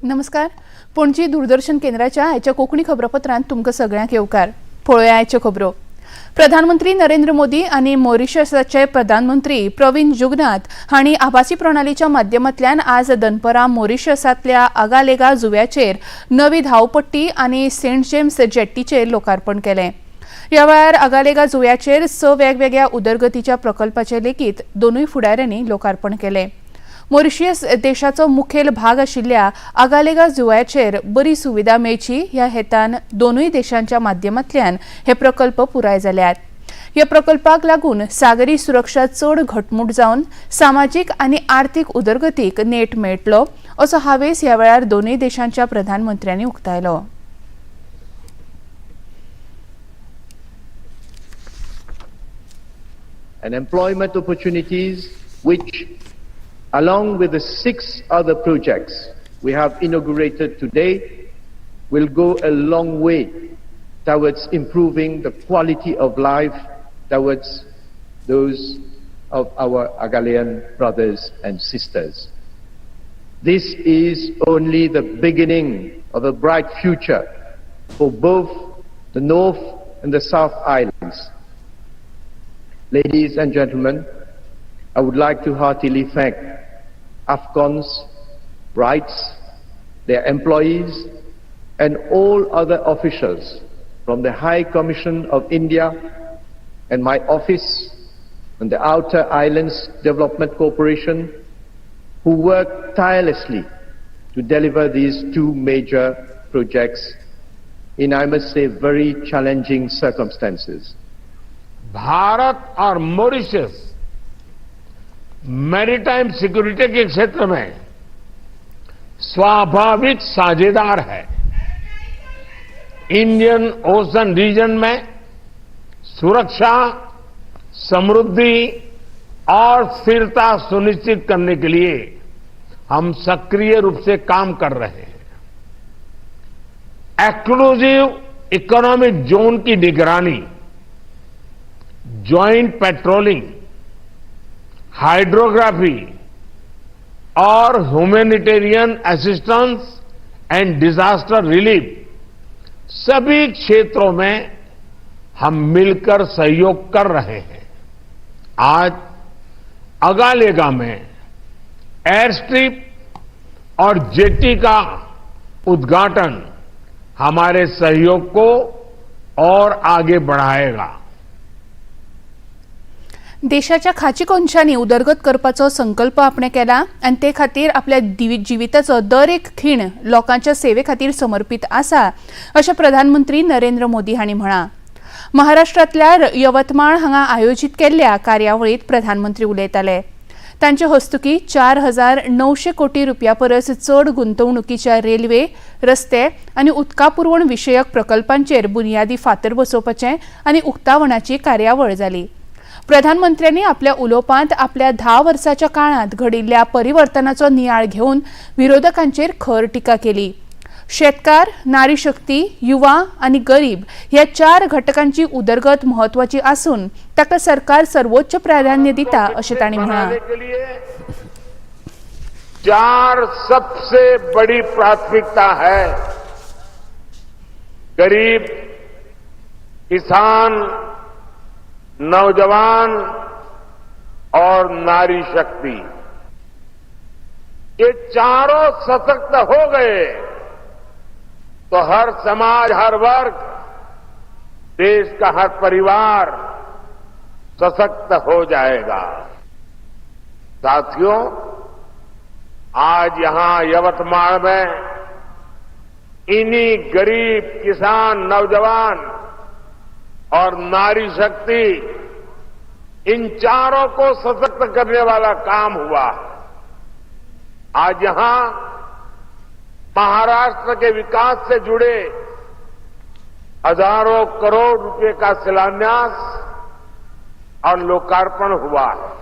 नमस्कार. पणजी दूरदर्शन केंद्राच्या आयच्या कोंकणी खबरापत्रांत तुमकां सगळ्यांक येवकार. पळोवया आयच्यो खबरो. प्रधानमंत्री नरेंद्र मोदी आनी मॉरिशसाचे प्रधानमंत्री प्रवीण जुगनाथ हांणी आभासी प्रणालीच्या माध्यमांतल्यान आज दनपरां मॉरिशसांतल्या आगालेगा जुव्याचेर नवी धांवपट्टी आनी सेंट जेम्स जेट्टीचेर लोकार्पण केलें. ह्या वेळार आगालेगा जुव्याचेर 6 वेगवेगळ्या उदरगतीच्या प्रकल्पाचे लेगीत दोनूय फुडाऱ्यांनी लोकार्पण केलें. मॉरिशियस देशाचो मुखेल भाग आशिल्ल्या आगालेगा जुव्याचेर बरी सुविधा मेळची ह्या हेतान दोनूय देशांच्या माध्यमांतल्यान हे प्रकल्प पुराय जाल्यात. ह्या प्रकल्पाक लागून सागरी सुरक्षा चड घटमूट जावन सामाजीक आनी आर्थीक उदरगतीक नेट मेळटलो असो हावेस ह्या वेळार दोनूय देशांच्या प्रधानमंत्र्यांनी उक्तायलो. And employment opportunities which, along with the 6 other projects we have inaugurated today, will go a long way towards improving the quality of life towards those of our Agalean brothers and sisters. This is only the beginning of a bright future for both the North and the South Islands. Ladies and gentlemen, I would like to heartily thank Afcons, RITES, their employees, and all other officials from the High Commission of India and my office and the Outer Islands Development Corporation, who worked tirelessly to deliver these 2 major projects in, I must say, very challenging circumstances. Bharat Aur Mauritius maritime security K क्षेत्र में स्वाभाविक साझेदार है। Indian ocean reason में सुरक्षा, समृद्धि और स्थिरता सुनिश्चित करने K लिए हम सक्रिय रूप से काम कर रहे हैं। एक्सक्लूसिव इकोनॉमिक जोन की निगरानी, joint patrolling, hydrography Aur humanitarian assistance and disaster relief सभी क्षेत्रों में हम मिलकर सहयोग कर रहे हैं। आज अगालेगा में एयर स्ट्रिप और जेटी का उद्घाटन हमारे सहयोग को और आगे बढ़ाएगा। देशाच्या खाची कोनशांनी उदरगत करपाचो संकल्प आपणे केला आनी ते खातीर आपल्या जिविताचो दर एक खीण लोकांच्या सेवे खातीर समर्पीत आसा अशें प्रधानमंत्री नरेंद्र मोदी हांणी म्हळां. महाराष्ट्रांतल्या यवतमाळ हांगा आयोजीत केल्ल्या कार्यावळींत प्रधानमंत्री उलयताले. तांचे हस्तुकी 4900 कोटी रुपया परस चड गुंतवणुकीच्या रेल्वे, रस्ते आनी उदका पुरवण विशयक प्रकल्पांचेर बुन्यादी फातर बसोवपाचें आनी उक्तावणाची कार्यावळ जाली. प्रधानमंत्र्यांनी आपल्या उलोवपांत आपल्या 10 वर्साच्या काळांत घडिल्ल्या परिवर्तनाचो नियाळ घेवन विरोधकांचेर खर टिका केली. शेतकार, नारी शक्ती, युवा आनी गरीब ह्या 4 घटकांची उदरगत म्हत्वाची आसून ताका सरकार सर्वोच्च प्राधान्य दिता अशें तांणी म्हळां. 4 सबसे बड़ी प्राथमिकता है: गरीब, किसान, नौजवान और नारी शक्ति। ये चारों सशक्त हो गए तो हर समाज, हर वर्ग, देश का हर परिवार सशक्त हो जाएगा। साथियों, आज यहां यवतमाल में इन्हीं गरीब, किसान, नौजवान और नारी शक्ति, इन चारों को सशक्त करने वाला काम हुआ है। आज यहां महाराष्ट्र के विकास से जुड़े हजारों करोड़ रुपए का शिलान्यास और लोकार्पण हुआ है।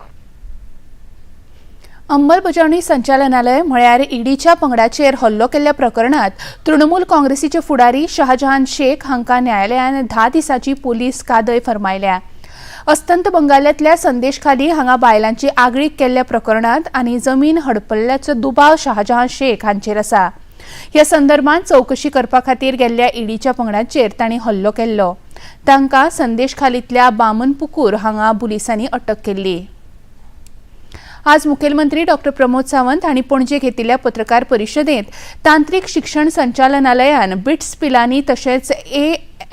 अंमलबजावणी संचालनालय म्हळ्यार ईडीच्या पंगडाचेर हल्लो केल्ल्या प्रकरणात तृणमूल काँग्रेसीचे फुडारी शहाजहान शेख हांकां न्यायालयान 10 दिसांची पोलीस कादय फर्मायल्या. अस्तंत बंगालांतल्या संदेशखाली हांगा बायलांची आगळीक केल्ल्या प्रकरणात आनी जमीन हडपल्ल्याचो दुबाव शहाजहान शेख हांचेर आसा. ह्या संदर्भात चवकशी करपा खातीर गेल्ल्या ईडीच्या पंगडाचेर तांणी हल्लो केल्लो. तांकां संदेशखालींतल्या बामनपुकूर हांगा पुलिसांनी अटक केल्ली. आज मुखेलमंत्री डॉक्टर प्रमोद सावंत हांणी पणजे घेतिल्ल्या पत्रकार परिशदेंत तांत्रीक शिक्षण संचालनालयान बिट्स पिलानी तशेंच A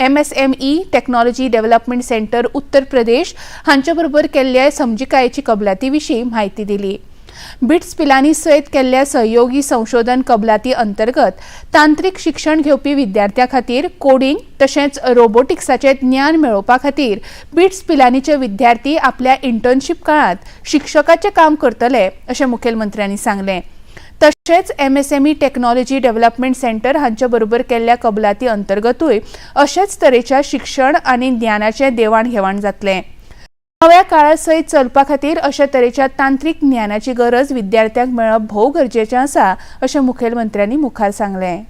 MSME Technology Development Centre, Uttar Pradesh हांचे बरोबर केल्ल्या समजिकायेची कबलाती विशीं म्हायती दिली. बिट्स पिलानी सयत केल्ल्या सहयोगी संशोधन कबलाती अंतर्गत तांत्रीक शिक्षण घेवपी विद्यार्थ्यां खातीर कोडिंग तशेंच रोबोटिक्साचें ज्ञान मेळोवपा खातीर बिट्स पिलानीचे विद्यार्थी आपल्या इंटर्नशीप काळांत शिक्षकाचें काम करतले, अशें मुखेलमंत्र्यांनी सांगलें. तशेंच एमएसएमई टेक्नॉलॉजी डेव्हलपमेंट सेंटर हांचे बरोबर केल्ल्या कबलाती अंतर्गतूय अशेच तरेच्या शिक्षण आनी ज्ञानाचें देवाण घेवाण जातलें. नव्या काळा सयत चलपा खातीर अशा तरेच्या तांत्रीक ज्ञानाची गरज विद्यार्थ्यांक मेळप भोव गरजेचें आसा, अशें मुखेलमंत्र्यांनी मुखार सांगलें.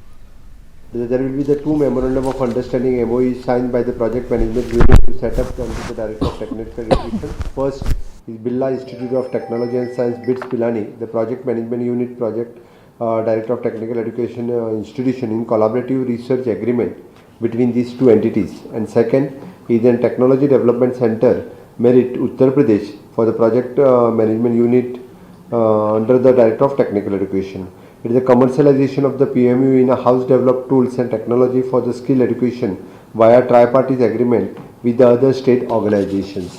There will be the two memorandum of understanding, MOU, signed by the project management unit to set up under the Director of Technical Education. First is Birla Institute of Technology and Science, BITS Pilani, the project management unit project Director of Technical Education institution in collaborative research agreement between these two entities. And second is a Technology Development Center, Meerut, Uttar Pradesh, for the project management unit under the Director of Technical Education. It is a commercialization of the PMU in a house developed tools and technology for the skill education via tripartite agreement with the other state organizations.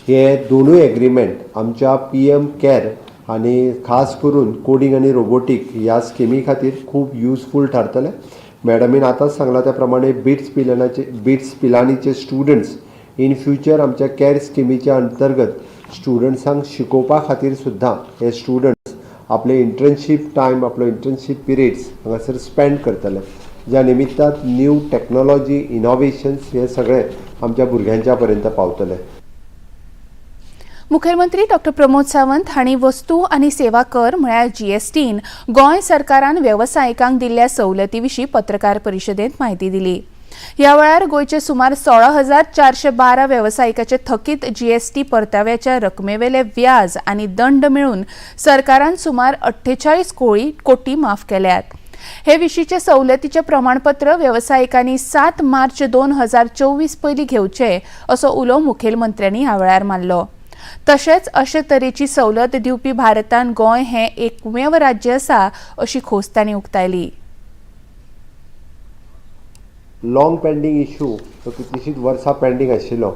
हे दोनूय agreement आमच्या PM care आनी खास करून coding आनी robotic ह्या स्किमी खातीर खूब युजफूल थारतले. मॅडमीन आतांच सांगलां त्या प्रमाणे बिट्स पिलानीचे स्टुडंट्स इन फ्युचर आमच्या कॅर स्किमीच्या अंतर्गत स्टुडंट्सांक शिकोवपा खातीर सुद्दां हे स्टुडंट्स आपले इंटर्नशीप टायम, आपलो इंटर्नशीप पिरियड्स हांगासर स्पेंड करतले, ज्या निमित्तान न्यू टॅक्नॉलॉजी इनोवेशन्स हे सगळे आमच्या भुरग्यांच्या पर्यंत पावतले. मुखेलमंत्री डॉक्टर प्रमोद सावंत हांणी वस्तू आनी सेवा कर म्हळ्यार जीएसटीन गोंय सरकारान वेवसायिकांक दिल्ल्या सवलती विशीं पत्रकार परिशदेंत म्हायती दिली. ह्या वेळार गोंयचे सुमार 16,412 वेवसायिकाचे थकीत जीएसटी परताव्याच्या रकमेवेले व्याज आनी दंड मेळून सरकारान सुमार 48 कोटी माफ केल्यात. हे विशींचे सवलतीचे प्रमाणपत्र वेवसायिकांनी 7 मार्च 2024 पयलीं घेवचे, असो उलो मुखेलमंत्र्यांनी ह्या वेळार मारलो. तशेंच अशे तरेची सवलत दिवपी भारतान गोंय हें एकमेव राज्य आसा, अशी खोस तांणी उक्तायली. लॉंग पेंडींग इशू तो कितलींशींच वर्सां पेंडींग आशिल्लो,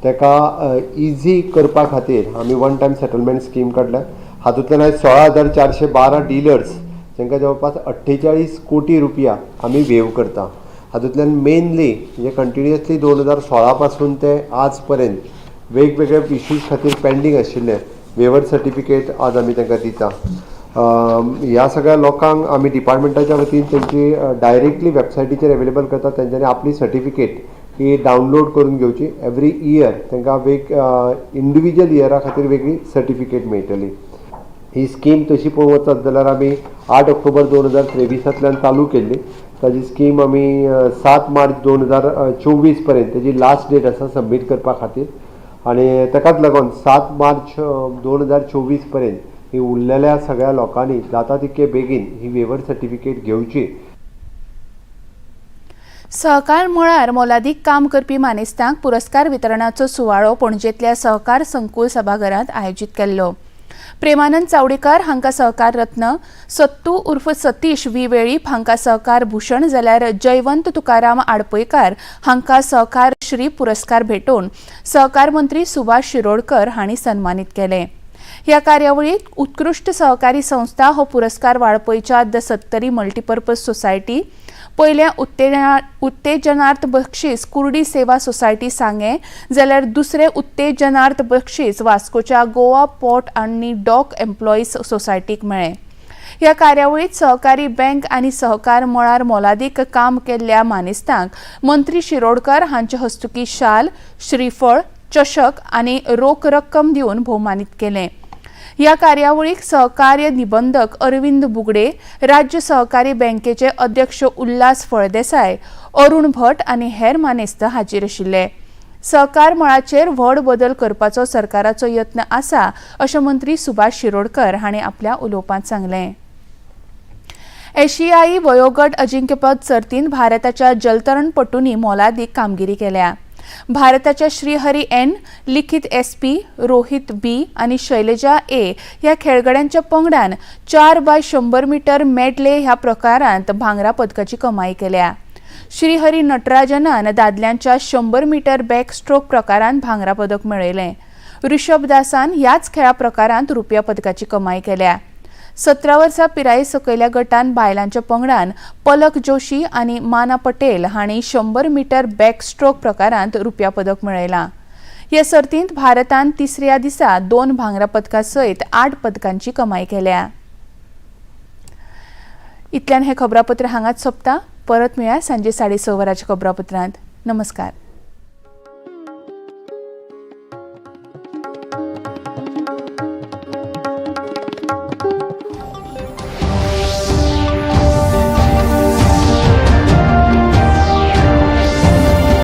ताका इजी करपा खातीर आमी वन टायम सेटलमेंट स्कीम काडल्या. हातूंतल्यान आयज 16,412 डिलर्स, तांकां जवळपास 48 कोटी रुपया आमी वेव करता. हातूंतल्यान मेनली म्हणजे कंटिन्युअसली 2016 पासून ते आज पर्यंत वेगवेगळे इश्यूज खातीर पेंडींग आशिल्ले वेवर सर्टिफिकेट आज आमी तांकां दिता. ह्या सगळ्या लोकांक आमी डिपार्टमेंटाच्या वतीन तेंची डायरेक्टली वेबसायटीचेर एवेलेबल करता. तेंच्यांनी आपली सर्टिफिकेट ही डावनलोड करून घेवची. एवरी इयर तांकां वेग इंडिविज्युअल इयरा खातीर वेगळी सर्टिफिकेट मेळटली. ही स्कीम तशी पळोवंक वचत जाल्यार आमी 8 ऑक्टोबर 2023तांतल्यान चालू केल्ली. ताजी स्कीम आमी 7 मार्च 2024 पर्यंत तेजी लास्ट डेट आसा सबमीट करपा खातीर आनी ताकाच लागून 7 मार्च 2024 पर्यंत ही उरलेल्या सगळ्या लोकांनी जाता तितके बेगीन ही वेवर सर्टिफिकेट घेवची. सहकार मळार मोलादीक काम करपी मानेस्तांक पुरस्कार वितरणाचो सुवाळो पणजेंतल्या सहकार संकुल सभाघरांत आयोजीत केल्लो. प्रेमानंद चावडेकार हांकां सहकार रत्न, सत्तू उर्फ सतीश व्ही वेळीप हांकां सहकार भूषण, जाल्यार जयवंत तुकाराम आडपयकार हांकां सहकार श्री पुरस्कार भेटोवन सहकार मंत्री सुभाष शिरोडकर हांणी सन्मानीत केले. ह्या कार्यावळीत उत्कृश्ट सहकारी संस्था हो पुरस्कार वाळपयच्या the Sattari multipurpose society, पयल्या उत्तेजनार्थ बक्षीस कुर्डी सेवा सोसायटी सांगे, जाल्यार दुसरें उत्तेजनार्थ बक्षीस वास्कोच्या गोवा पोर्ट आनी डॉक एम्प्लॉईज सोसायटीक मेळ्ळें. ह्या कार्यावळीत सहकारी बँक आनी सहकार मळार मोलादीक काम केल्ल्या मानेस्तांक मंत्री शिरोडकर हांचे हस्तुकीं शाल, श्रीफळ, चषक आनी रोख रक्कम दिवन भोवमानीत केलें. ह्या कार्यावळीक सहकार्य निबंधक अरविंद बुगडे, राज्य सहकारी बँकेचे अध्यक्ष उल्हास फळदेसाय, अरुण भट आनी हेर मानेस्त हाजीर आशिल्ले. सहकार मळाचेर व्हड बदल करपाचो सरकाराचो यत्न आसा, अशें मंत्री सुभाष शिरोडकर हांणी आपल्या उलोवपांत सांगलें. एशियाई वयोगट अजिंक्यपद सर्तींत भारताच्या जलतरणपटूंनी मोलादीक कामगिरी केल्या. भारताच्या श्रीहरी एन, लिखित एसपी, रोहित बी आनी शैलजा ए ह्या खेळगड्यांच्या पंगडान 4 बाय 100 मिटर मेडले ह्या प्रकारांत भांगरा पदकाची कमाई केल्या. श्रीहरी नटराजनान दादल्यांच्या 100 मिटर बॅक स्ट्रोक प्रकारांत भांगरा पदक मेळयलें. ऋषभ दासान ह्याच खेळा प्रकारांत रुप्या पदकाची कमाई केल्या. 17 वर्सां पिराये सकयल्या गटान बायलांच्या पंगडान पलक जोशी आनी माना पटेल हांणी 100 मिटर बॅक स्ट्रोक प्रकारांत रुप्या पदक मेळयलां. हे सर्तींत भारतान तिसऱ्या दिसा दोन भांगरा पदकां सयत आठ पदकांची कमाई केल्या. इतल्यान हें खबरापत्र हांगाच सोंपता. परत मेळया सांजे 6:30 वरांच्या खबरापत्रांत. नमस्कार.